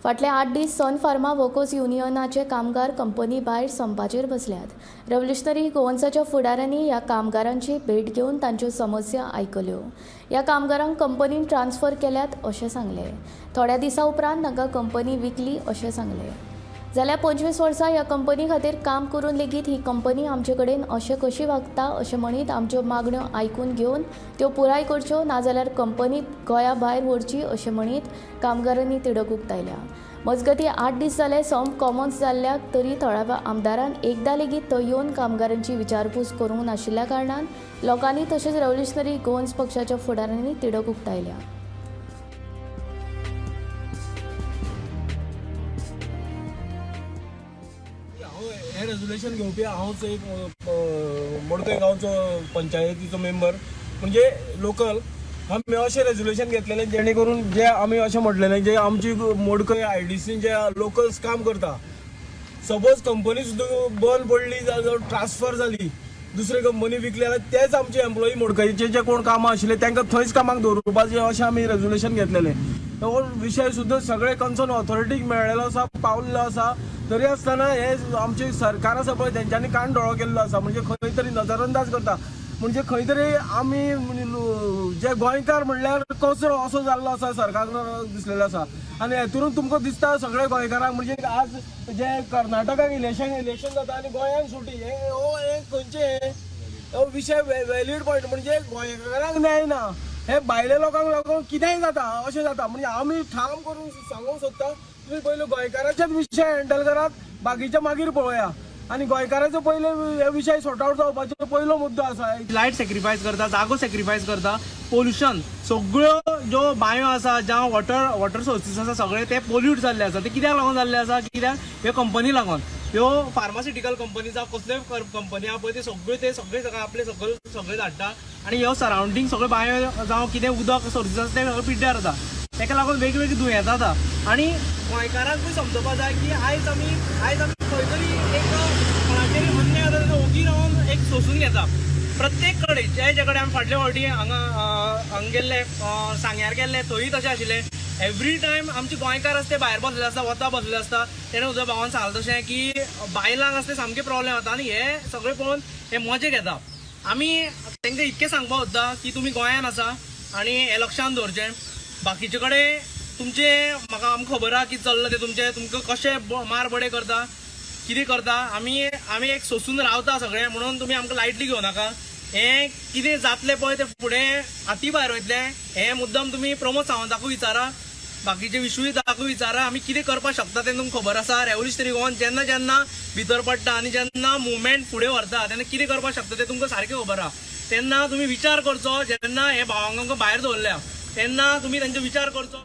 फाटले 8 दीस सन pharma workers युनियनाचे कामगार कंपनी भायर संपाचेर बसल्यात. रेव्होल्युशनरी गोवन्साच्या फुडाऱ्यांनी ह्या कामगारांची भेट घेवन तांच्यो समस्या आयकल्यो. ह्या कामगारांक कंपनीन ट्रान्सफर केल्यात अशें सांगलें. थोड्या दिसां उपरांत तांकां कंपनी विकली अशें सांगलें. जाल्यार 25 वर्सां ह्या कंपनी खातीर काम करून लेगीत ही कंपनी आमचे कडेन अशें कशी वागता अशें म्हणीत आमच्यो मागण्यो आयकून घेवन त्यो पुराय करच्यो, नाजाल्यार कंपनी गोंया भायर व्हरची अशें म्हणीत कामगारांनी तिडक उक्तायल्या. मजगतीं 8 दीस जाले संप कॉमन्स जाल्ल्याक तरी थळाव्या आमदारान एकदां लेगीत थंय येवन कामगारांची विचारपूस करूंक नाशिल्ल्या कारणान लोकांनी तशेंच रेव्होल्युशनरी गोवन्स पक्षाच्या फुडाऱ्यांनी तिडक उक्तायल्या. हे रेजोल्युशन घेवपी हांवच एक मडकय गांवचो पंचायतीचो मेंबर, म्हणजे लोकल. आमी अशें रेजोल्युशन घेतलेलें जेणे करून जे आमी अशें म्हटलेलें जे आमची मडकय आयडीसीन जे लोकल्स काम करता, सपोज कंपनी सुद्दां बंद पडली जाल्यार ट्रान्सफर जाली दुसरी कंपनी विकली जाल्यार तेच आमचे एम्प्लॉई मडकयचे जे कोण कामां आशिल्ले तांकां थंयच कामाक दवरुपाचें अशें आमी रेजोल्युशन घेतलेलें. हो विशय सुद्दां सगळे कन्सर्न ऑथॉरिटीक मेळ्ळेलो आसा, पावल्लो आसा. तरी आसतना हे आमचे सरकार आसा पळय तेंच्यांनी कान डोळो केल्लो आसा, म्हणजे खंय तरी नजरअंदाज करता. म्हणजे खंय तरी आमी जे गोंयकार म्हणल्यार कचरो असो जाल्लो आसा सरकार दिसलेलो आसा. आनी हेतून तुमकां दिसता सगळे गोंयकारांक, म्हणजे आज जे कर्नाटकाक इलेक्शन जाता आनी गोंयांक सुटी, हे हो हे खंयचे हो विशय व्हॅलीड पॉयंट. म्हणजे गोंयकारांक न्याय ना, हे भायल्या लोकांक लागून कितेंय जाता अशें जाता. म्हणजे आमी ठाम करून सांगूंक सोदता तुमी पयलू गोंयकाराचेच विशय हँडल करात, बाकीचे मागीर पळोवया. आनी गोंयकाराचो पयले हे विशय सॉर्ट आवट जावपाचो पयलो मुद्दो आसा. लायट सॅक्रिफायस करता, जागो सॅक्रिफायस करता, पोल्युशन सगळ्यो ज्यो बांयो आसा, जावं वॉटर सोर्सीस आसा सगळे ते पोल्यूट जाल्ले आसा. ते कित्याक लागून जाल्ले आसा? कित्याक ह्यो कंपनी लागून, ह्यो फार्मास्युटिकल कंपनी जावं कसल्योय कंपनी आहा पळय, ते सगळ्यो ते सगळे सगळे आपले सगळे सगळे धाडटा आनी ह्यो सरावंडींग सगळ्यो बांयो जावं कितें उदक सोर्सीस आसा ते सगळे पिड्ड्यार जाता. ताका लागून वेगवेगळी दुयेंसां जाता. आनी गोंयकारांकूय समजोवपा जाय की आयज आमी खंय तरी एक कोणाचेर अन्याय जाता तेन्ना ओगी रावन एक सोंसून घेता. प्रत्येक कडेन जे जे कडेन आमी फाटले फावटी हांगा हांगा गेल्ले, सांग्यार गेल्ले, थंयूय तशें आशिल्लें. एवरी टायम आमचे गोंयकार आसता ते भायर बसलेले आसता, वता बसलेले आसता. तेणें उजो भावान सांगलें तशें की बायलांक आसता सामकें प्रॉब्लेम जाता आनी हे सगळें पळोवन हे मजे घेता. आमी तांकां इतकें सांगपाक सोदता की तुमी गोंयान आसा आनी हें लक्षान दवरचें. बाकीचे कडेन तुमचे म्हाका आमकां खबर आहा की चल्लां तें तुमचें, तुमकां कशें मार बडे करता, कितें करता. आमी एक सोंसून रावता सगळें, म्हणून तुमी आमकां लायटली घेवं नाका. हें कितें जातलें पळय तें फुडें हाती भायर वयतलें. हें मुद्दम तुमी प्रमोद सावंताकूय विचारा, बाकीचे विशूय ताकूय विचारा, आमी कितें करपाक शकता तें तुमकां खबर आसा. रेव्होल्युशनरी गोवन जेन्ना जेन्ना भितर पडटा आनी जेन्ना मुवमेंट फुडें व्हरता तेन्ना कितें करपाक शकता तें तुमकां सारकें खबर आहा. तेन्ना तुमी विचार करचो, जेन्ना हे भावांक आमकां भायर दवरल्या तेन्ना तुमी तांचो विचार करचो.